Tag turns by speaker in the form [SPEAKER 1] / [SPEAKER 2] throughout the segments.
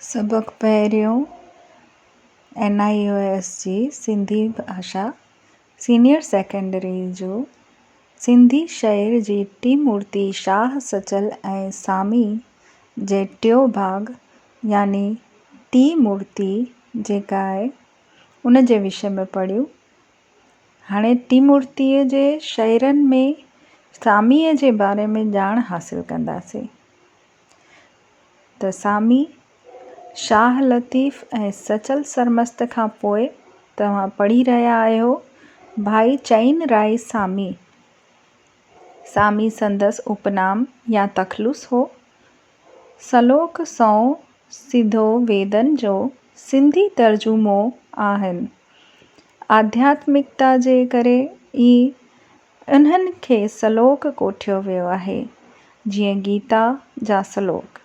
[SPEAKER 1] سبق پهريون اين آئي O S جي سنڌي ڀاشا سينيئر سيڪنڊري جو سنڌي شعر جي ٽي مورتي شاهه سچل ۽ سامي جي ٽيو ڀاڳ يعني ٽي مورتي جيڪا آهي ان جي وشي ۾ پڙهيون. هاڻي ٽي مورتيء جي شعرن ۾ ساميء جي باري ۾ ڄاڻ حاصل ڪنداسين. ته سامي، شاهه لطيف ۽ سچل سرمست کان پوء توهان پڙهي رهيا آهيو ڀائي چئين رائي سامي. سامي سندس اپنام يا تخلص هو. سلوڪ سنئون سڌو ويدن جو سنڌي ترجمو آهن. آڌياتمڪتا جي ڪري ئي انهن کي سلوڪ ڪوٺيو ويو آهي، جيئن گيتا جا سلوڪ.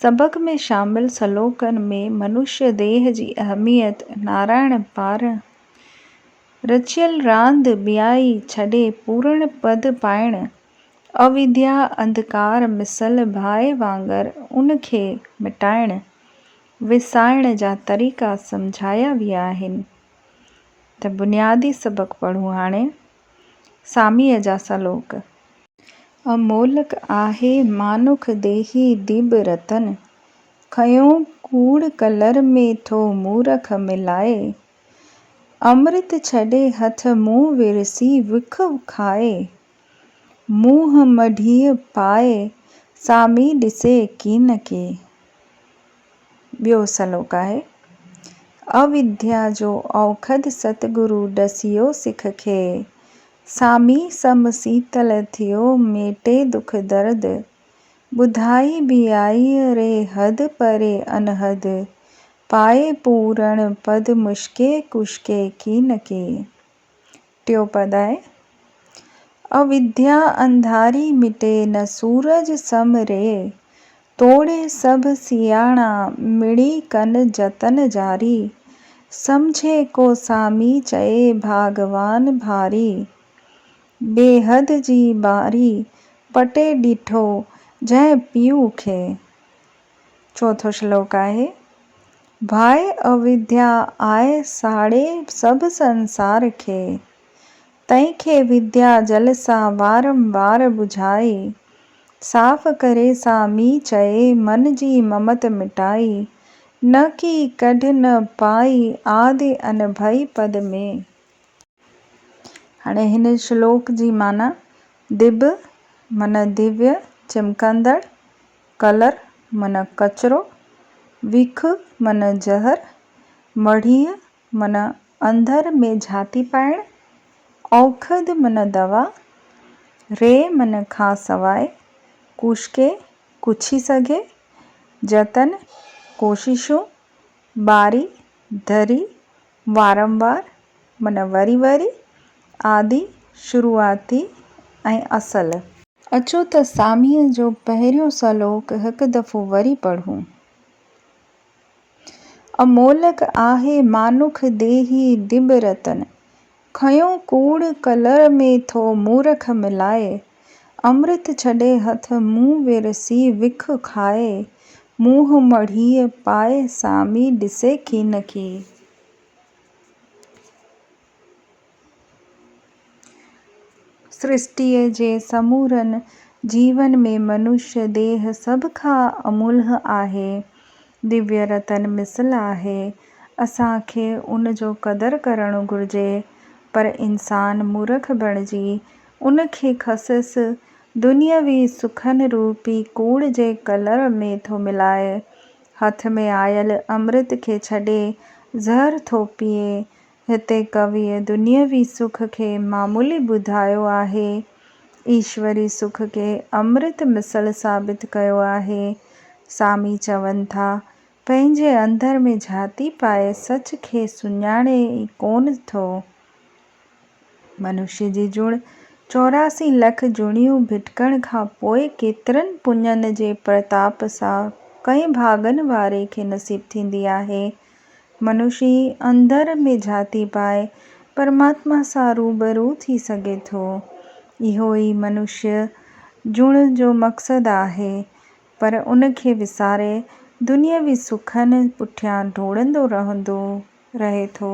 [SPEAKER 1] سبق ۾ شامل سلوڪن ۾ منشيه ديهه جي اهميت، نارائڻ پاران رچيل راند ٻيائي ڇڏي پورڻ پد پائڻ، اويديا انڌڪار مثل باهه وانگر ان کي مٽائڻ، وسائڻ جا طريقا سمجهايا ويا آهن. ته بنيادي سبق پڙهون هاڻي ساميء جا سلوڪ. امولڪ آهي مانک ديهي ديب رتن. کنيو ڪوڙ ڪلر ۾ ٿو مورک ملائي. امرت ڇڏي هٿ منهن ورسي وک کائي. منهن مڍيء پائي سامي ڏسي ڪينڪي. ٻيو سلوڪ آهي. اوديا جو اوکد ستگرو ڏسيو سک کي. سامي سم سيتل ٿيو ميٽي دک درد. ٻڌائي ٻيائيء ري حد پري انحد. پائي پورڻ پد مشڪي ڪشڪي ڪينڪي. ٽيون پد آهي. اوديا انڌاري مٽي نه سورج سم ري، توڙي سڀ سياڻا مڙئي ڪن جتن جاري، سمجهي ڪو سامي چئي ڀاڳوان ڀاري، بيحد جي ٻاري پٽي ڏٺو جنهن پيء کي. چوٿون شلوڪ آهي. ڀاء اوديا آء ساڙي سڀ سنسار کي، تنهن کي وديا جل سان وارم وار ٻجهائي، صاف ڪري سامي چئي من جي ممت مٽائي، نه ڪي ڪڍ نه پائي آدي انڀئي پد ۾. هاڻي هن شلوڪ جي معنيٰ دب معنيٰ دويه، چمڪندڙ، ڪلر معنيٰ ڪچرو، وک معنيٰ زهر، مڙهيء معنيٰ اندر ۾ جهاتي پائڻ، اوکد معنيٰ دوا، ري معنيٰ کان سواء، ڪوشڪي، ڪڇي سگهي، جتن، ڪوششون، ٻاري، ڌري، وارنوار معنيٰ وري وري، آدي، شروعاتي ۽ اصل. اچو ته ساميء جو پهريون سلوڪ هڪ دفعو وري پڙهون. امولڪ آهي مانک ديهي دٻ رتن، کنيو ڪوڙ ڪلر ۾ ٿو مورک ملائي، امرت ڇڏي هٿ منهن ورسي وک کائي، منهن مڙهيء پائي سامي ڏسي ڪينڪي. سرشٽيء جي سمورن جيون ۾ منشيه ديهه سڀ کان املهه آهي. دويه رتن مثل آهي. اسان کي ان جو قدر ڪرڻ گهرجي. پر انسان مورک بڻجي ان کي خسيس دنيوي سکن روپي ڪوڙ جي ڪلر ۾ ٿو ملائي. هٿ ۾ آيل امرت کي ڇڏي زهر ٿو پيئي. هتي ڪويء دنيوي سک کي معمولي ٻڌايو آهي. ايشوري سک کي امرت مثل ثابت ڪيو آهي. سامي چون ٿا، پنهنجي اندر ۾ جهاتي پائي سچ کي سڃاڻي ئي ڪونه ٿو. منشي جي جوڻ 84 لک جوڻيون ڀٽڪڻ کان پوء ڪيترن پڃن جي پرتاپ سان ڪئين ڀاڳن واري کي نصيب ٿيندي آهي. منشي اندر ۾ جھاتي پائي پرماتما سان روبرو ٿي سگھي ٿو. اهو ئي منشي جوڻ جو مقصد آهي. پر ان کي وساري دنيوي سکن پٺيان ڊوڙندو رهندو رهي ٿو.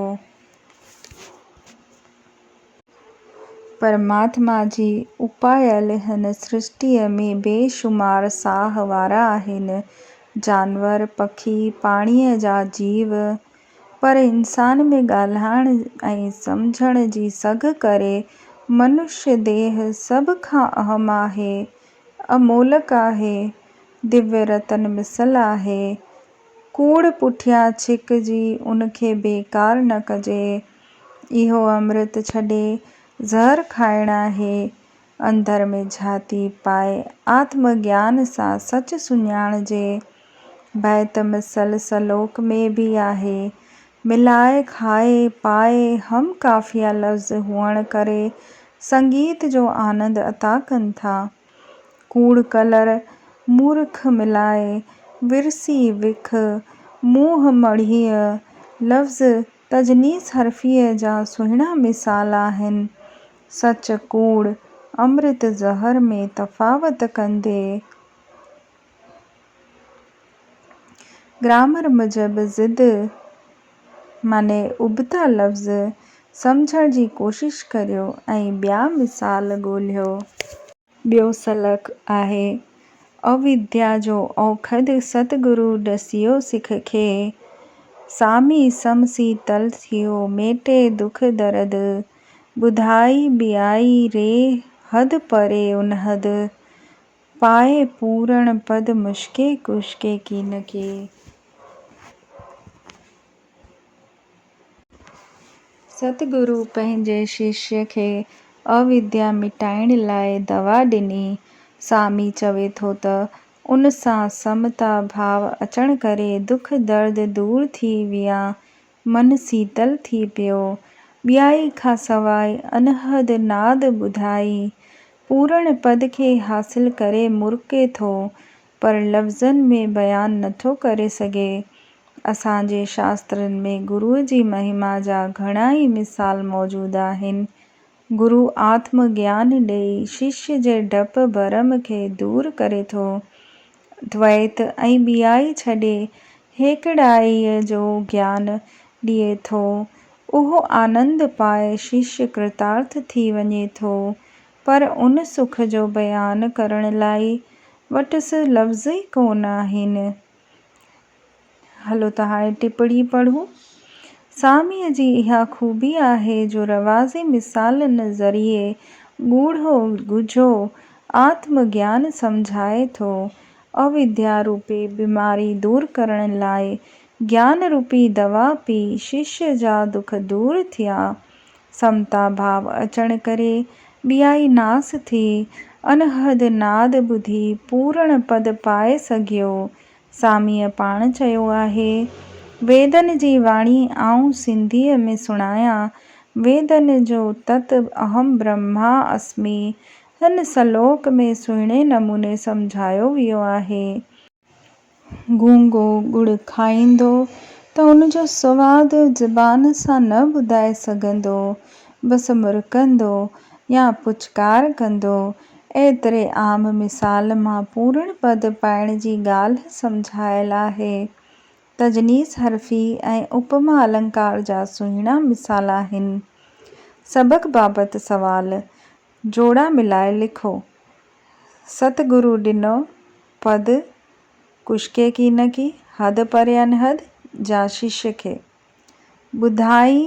[SPEAKER 1] پرماتما جي اپايل هن سرشٽيء ۾ بي شمار ساهه وارا آهن، جانور، پکي، پاڻيء جا جيو، پر انسان ۾ ڳالهائڻ ۽ سمجهڻ جي سگهه ڪري منشي ديهه سڀ کان اهم آهي، امولڪ آهي، دويه رتن مثل آهي. ڪوڙ پٺيان ڇڪجي ان کي بيڪار نه ڪجي. اهو امرت ڇڏي زهر کائڻ آهي. اندر ۾ جھاتي پائي آتم گيان سان سچ سڃاڻجي. بيت مثل سلوڪ ۾ به آهي. ملائي، کائي، پائي هم قافيه لفظ هئڻ ڪري سنگيت جو آنند عطا ڪن ٿا. ڪوڙ ڪلر مورک ملائي، ورثي وک، منهن مڙهيء لفظ تجنيس حرفيء جا سهڻا مثال آهن. سچ ڪوڙ، امرت زهر ۾ تفاوت ڪندي گرامر موجب ضد معني ابتا لفظ سمجهڻ جي ڪوشش ڪريو ۽ ٻيا مثال ڳولهيو. ٻيو سلڪ آهي، اويديا جو اوکد ستگرو ڏسيو سک کي، سامي سم سيتل ٿيو ميٽي دک درد، ٻڌائي ٻيائي ري حد پري انحد، پائي پورڻ پد مشڪي ڪشڪي ڪينڪي. ستگرو پنهنجي ششيه کي اويديا مٽائڻ لاء دوا ڏني. سامي چوي ٿو ته ان سان سمتا ڀاو اچڻ ڪري دک درد دور ٿي ويا، من سيتل ٿي پيو. ٻيائي کان سواء انحد ناد ٻڌائي، پورڻ پد کي حاصل ڪري مرڪي ٿو، پر لفظن ۾ بيان نٿو ڪري سگهي. اسان جي شاسترن ۾ گروء جي مهما جا گهڻا ئي مثال موجود آهن. گرو آتم گيان ڏيئي ششيه جي ڊپ ڀرم کي دور ڪري ٿو. دويت ۽ ٻيائي ڇڏي هيڪڙائيء جو گيان ڏئي ٿو. اهو آنند پائي ششيه ڪرتارٿ ٿي وڃي ٿو. پر ان سک جو بيان ڪرڻ لاء وٽس لفظ ئي ڪونه آهن. هلو ته هاڻي ٽپڙي پڙهون. ساميء جي اها خوبي آهي جو رواجي مثالن ذريعي ڳوڙهو ڳجهو آتم گيان سمجهائي ٿو. اويديا روپي بيماري دور ڪرڻ لاء گيان روپي دوا پي ششيه جا دک دور ٿيا. سمتا ڀاو اچڻ ڪري ٻيائي ناس ٿي، انحد ناد ٻڌي پورڻ پد پائي سگهيو. ساميء پاڻ چيو آهي، ويدن جي واڻي آئون سنڌيء ۾ سڻايان، ويدن جو تت اهم برهما اسمي هن سلوڪ ۾ سهڻي نموني سمجهايو ويو آهي. گونگو ڳڙ کائيندو ته ان جو سواد زبان سان نه ٻڌائي سگهندو، بس مرڪندو يا پچڪار ڪندو. ايتري عام مثال مان پورڻ پد پائڻ جي ڳالهه سمجهايل آهي. تجنيس حرفي ۽ اپما النڪار جا سهڻا مثال آهن. سبق بابت سوال، جوڙا ملائي لکو. ست گرو ڏنو پد ڪشڪي ڪينڪي، حد پري انحد، جا شش کي. ٻڌائي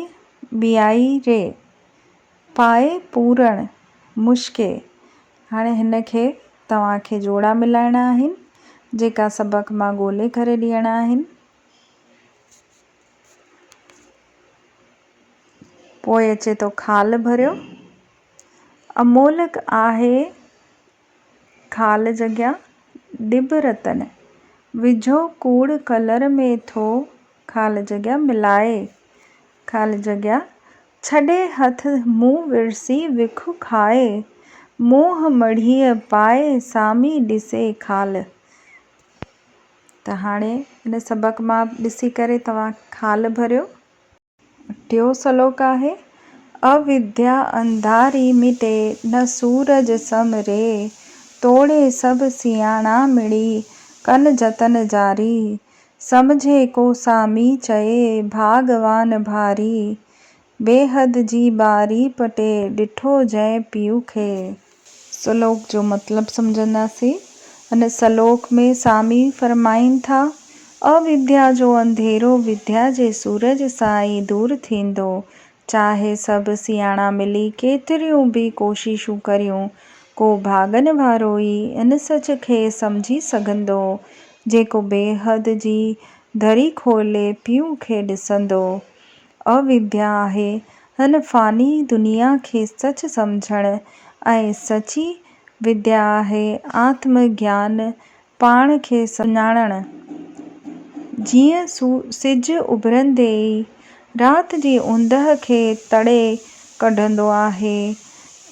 [SPEAKER 1] ٻيائي ري، پائي پورڻ مشڪي. هاڻي هن کي توهان کي جوڙا ملائڻا آهن، جيڪا سبق مان ڳولي ڪري ڏيڻا آهن. پوء اچي ٿو خال ڀريو. امولڪ آهي خال جڳيا ڏب رتن، وجهو ڪوڙ ڪلر ۾ ٿو خال جڳيا ملائي خال جڳيا ڇڏي هٿ مون ورسي وک کائي منهن مڙهيء پائي سامي ڏسي خال. ته هاڻي ان سبق مان ڏسي ڪري توهان خال ڀريو. ٽيون سلوڪ آهي، اوديا انڌاري مٽي نه سورج سم ري، توڙي سڀ سياڻا مڙي ڪن جتن جاري. سمجهي ڪو سامي چئي، ڀاڳوان ڀاري. بيحد جي ٻاري پٽي، ڏٺو جنهن پيء کي. سلوڪ جو مطلب سمجهنداسين. هن سلوڪ ۾ سامي فرمائين ٿا، اوديا جو انڌيرو وديا جي سورج سان ئي دور ٿيندو. چاهي سڀ سياڻا ملي ڪيتريون به ڪوششون ڪريون، ڪو ڀاڳن وارو ئي ان سچ کي سمجهي سگهندو، جيڪو بيحد جي دري کولي پيء کي ڏسندو. اوديا آهي هن فاني دنيا کي سچ سمجهڻ ۽ سچي وديا آهي آتم گيان پاڻ کي سڃاڻڻ. جيئن سج اڀرندي ئي رات جي اوندهه کي تڙي ڪڍندو آهي،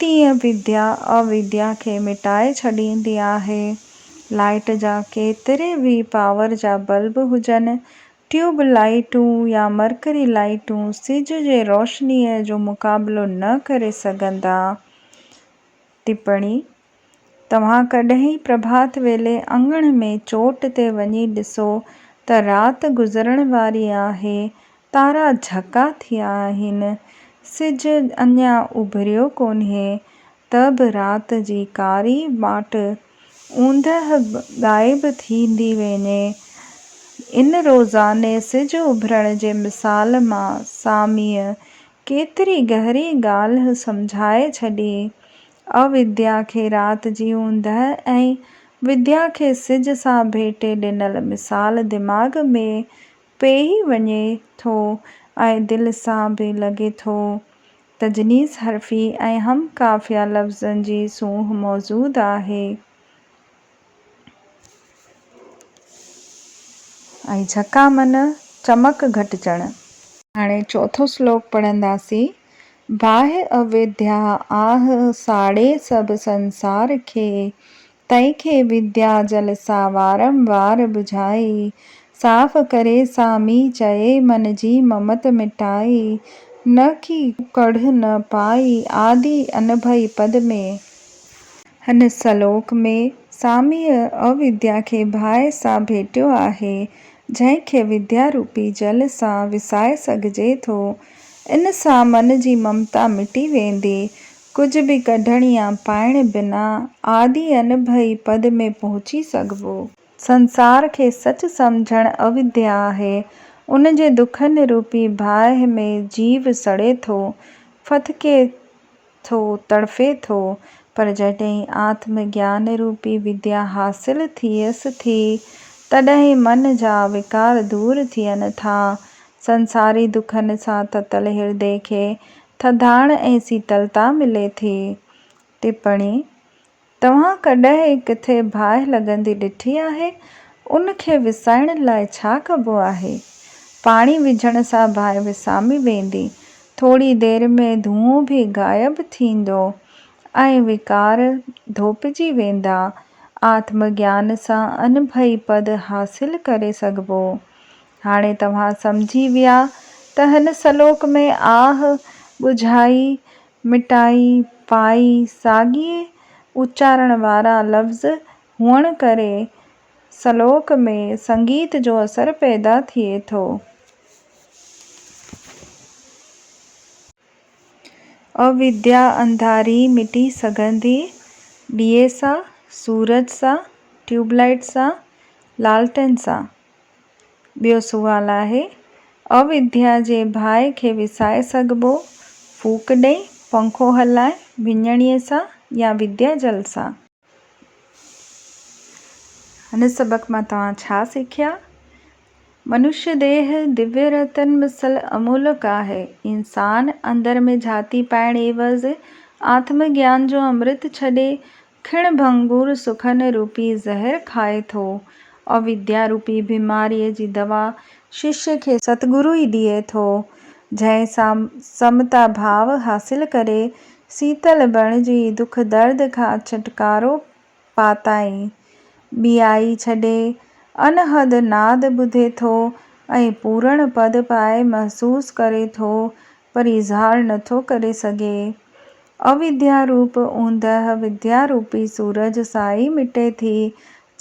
[SPEAKER 1] تيئن وديا اوديا کي مٽائي ڇڏيندي آهي. لائيٽ جا ڪيتري به پاور جا بلب هجن، ٽيوب لائيٽون يا مرڪري لائيٽون سج جي روشنيء جو مقابلو نه ڪري سگهندا. ٽپڻي، توهان ڪڏهن پرڀات ويلي اڱڻ ۾ چوٽ تي وڃي ڏسو ته رات گذرڻ واري آهي، تارا جهڪا ٿيا آهن، سج اڃا اڀريو ڪونهي ته به رات جي ڪاري ٻاٽ اوندهه غائب ٿيندي وڃي. ان روزاني سج اڀرڻ جي مثال مان ساميء ڪيتري گهري ڳالهه سمجهائي ڇڏي. اوديا کي رات جي اوندهه ۽ وديا کي سج سان ڀيٽي ڏنل مثال دماغ ۾ پيهي وڃي ٿو ۽ دل سان به لڳي ٿو. تجنيس حرفي ۽ هم قافيه لفظن جي سونهن موجود آهي. ۽ جهڪا من چمڪ گهٽجڻ. هاڻي چوٿون شلوڪ پڙهنداسين. باهه اوديا آهه ساڙي سڀ سنسار کي، تنهن کي وديا جل سا وارم وار ٻجهائي. صاف ڪري سامي چئي من جي ممت مٽائي، نه ڪي ڪڙهه نه پائي آدي انڀئي پد ۾. هن سلوڪ ۾ ساميء اوديا کي باهه سان ڀيٽيو آهي، جنهن کي وديا روپي جل سان وسائي سگهجي ٿو. ان سان من جي ممتا مٽي ويندي. ڪجهه به ڪڍڻ يا پائڻ بنا آدي انڀئي پد ۾ پهچي سگهبو. سنسار کي سچ سمجهڻ اوديا آهي. ان جي دکن روپي باهه ۾ جيو سڙي ٿو، ڦٿڪي ٿو، تڙڦي ٿو، پر جڏهن آتم گيان روپي وديا حاصل ٿئيس ٿي، تڏهن من جا وڪار دور ٿين ٿا. سنساري دکن سان تتل هردي کي ٿڌاڻ ۽ سيتلتا ملي ٿي. ٽپڻي، توهان ڪڏهن ڪٿي باهه لڳندي ڏٺي آهي؟ ان کي وسائڻ لاء ڇا ڪبو آهي؟ پاڻي وجهڻ سان باهه وسامي ويندي. ٿوري دير ۾ دونهون به غائب ٿيندو ۽ وڪار ڌوپجي ويندا. آتم گيان سان انڀئي پد حاصل ڪري سگهبو. هاڻي توهان سمجهي ويا ته هن سلوڪ ۾ آهه ٻجهائي مٽائي، پائي، ساڳئي اچارڻ وارا لفظ هئڻ ڪري سلوڪ ۾ سنگيت جو اثر پيدا ٿئي ٿو. اوديا انڌاري مٽي سگهندي ڏيئي سان، سورج سان، ٽيوب لائيٽ سان، لالٽين سان. ٻيو سوال آهي، اوديا جي باهه کي وسائي سگهبو ڦوڪ ڏئي، پنکو هلائي، وڃڻيء سان يا وديا جل سان؟ هن سبق مان توهان ڇا سکيا؟ منشي ديهه دويه رتن مثل امولڪ آهي. انسان اندر ۾ جھاتي پائڻ عيوض آتم گيان جو امرت ڇڏي کڻ ڀنگور سخن روپي زهر کائي ٿو. اوديا روپي بيماريء جي دوا ششيه کي ستگرو ئي ڏئي ٿو، جنهن سان سمتا ڀاو حاصل ڪري سيتل بڻجي دک درد کان ڇٽڪارو پاتائين. ٻيائي ڇڏي انحد ناد ٻڌي ٿو ۽ پورڻ پد پائي محسوس ڪري ٿو پر اظهار نٿو ڪري سگهي. اوديا روپ اوندهه وديا روپي سورج سان ئي مٽي ٿي،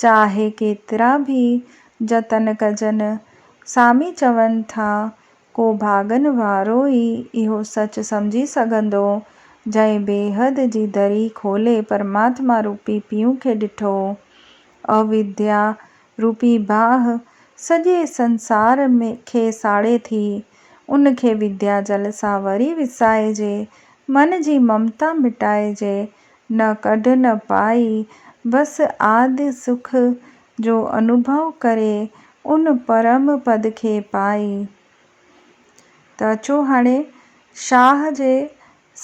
[SPEAKER 1] چاهي ڪيترا به جتن ڪجن. سامي چون ٿا، ڪو ڀاڳن وارو ئي اهو سچ سمجهي سگهندو، جنهن بيحد جي دري کولي پرماتما روپي پيء کي ڏٺو. اوديا روپي باهه سڄي سنسار کي ساڙي ٿي، ان کي وديا جل سان وري وسائجي، من جي ممتا مٽائجي، نه ڪڍ نه پائي، بس آد سک جو انوڀو ڪري ان پرم پد کي پائي. ته اچو هاڻي شاهه جي،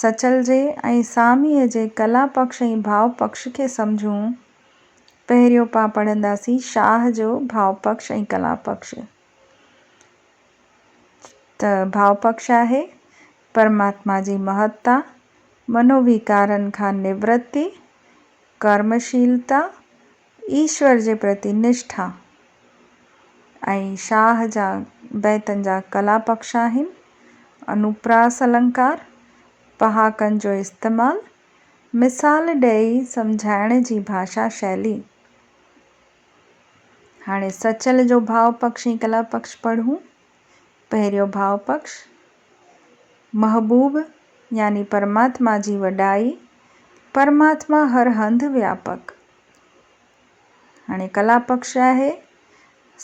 [SPEAKER 1] سچل جي ۽ ساميء جي ڪلا پکش ۽ ڀاو پکش کي سمجهون. پهريون پان پڙهنداسين شاهه جو ڀاو پکش ۽ ڪلا پکش. ته ڀاو پکش آهي پرماتما جي مهتا، منوويڪارن کان نورتي، ڪرمشيلتا، ايشور جي پرتي نشٺا ۽ شاهه جا بيتن جا ڪلا پکش آهن انوپراس النڪار، پهاڪن جو استعمال، مثال ڏئي سمجهائڻ جي ڀاشا شئلي. هاڻي سچل جو ڀاء پکش ۽ ڪلا پکش پڙهون. پهريون ڀاء پکش، محبوب يعني پرماتما جي وڏائي، پرماتما هر هنڌ وياپڪ. هاڻي ڪلا پکش آهي،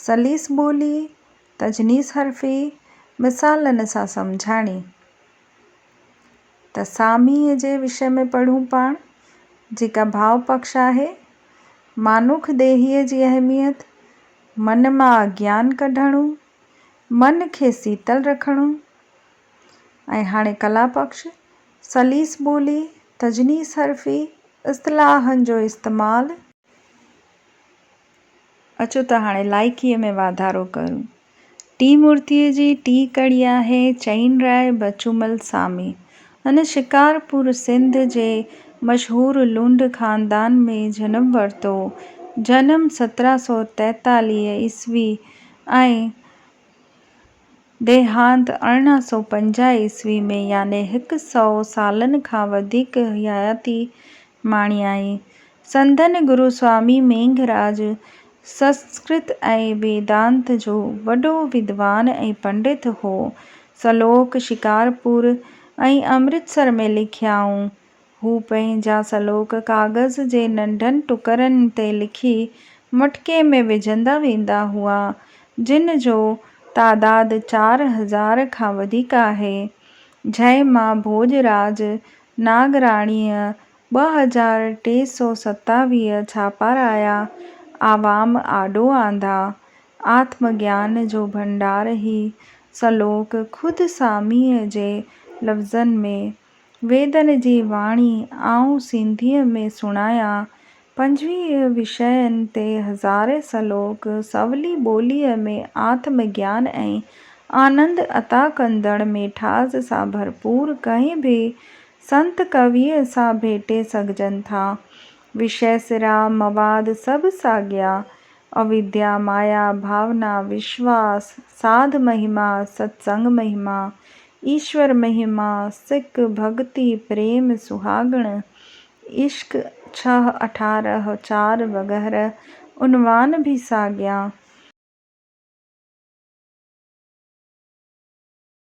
[SPEAKER 1] سليس ٻولي، تجنيس حرفي، مثالن سان سمجهاڻي. ته ساميء جي وشي ۾ پڙهون پاڻ، جيڪا ڀاء پکش آهي، مانوک ديهيء جي اهميت، من مان اگيان ڪڍڻ، من کي سيتل رکڻ ۽ هاڻي ڪلا پکش، سليس ٻولي، تجنيس حرفي، اصطلاحن جو استعمال. اچو ته هاڻي لائقيء ۾ واڌارو ڪريون. ٽين مورتيء جي ٽين ڪڙي آهي چئين راء بچومل سامي. هن شڪارپور سنڌ جي مشهور لنڊ خاندان ۾ جنم ورتو. جنم 1743 عيسوي ۽ ديهانت 1850 عيسوي ۾ يعني هڪ سئو سالن کان وڌيڪ حياتي ماڻيائين. سندن گرو سوامي مينگهراج سنسڪرت ۽ ويدانت جو وڏو ودوان ۽ پنڊت هو. سلوڪ شڪارپور ۽ امرتسر ۾ لکيائون. هو پنهنجا سلوڪ ڪاغذ جي ننڍن ٽڪرن تي لکي مٽڪي ۾ وجهندا ويندا هئا، جن جو تعداد 4000 کان وڌيڪ آهي، جنهن مان ڀوڄراج ناگراڻيء 2327 ڇاپارايا عوام آڏو آندا. آتم گيان جو ڀنڊار هي سلوڪ خود ساميء جي لفظن ۾. ويدن جي واڻي آئون سنڌيء ۾ سڻايان، 25 وشين تي هزارين سلوڪ، سولي ٻوليء ۾ آتم گيان ۽ آنند عطا ڪندڙ ميٺاج سان ڀرپور ڪنهن به سنت ڪويء سان ڀيٽي سگهجن ٿا. وشيه سرا، مواد سڀ ساڳيا، اوديا، مايا، ڀاونا، وشواس، ساڌ مهما، ستسنگ مهما، ايشور مهما، سڪ، ڀڳتي، پريم، سهاڳڻ، عشق، ڇهه، اٺارهه، چار وغيره عنوان به ساڳيا.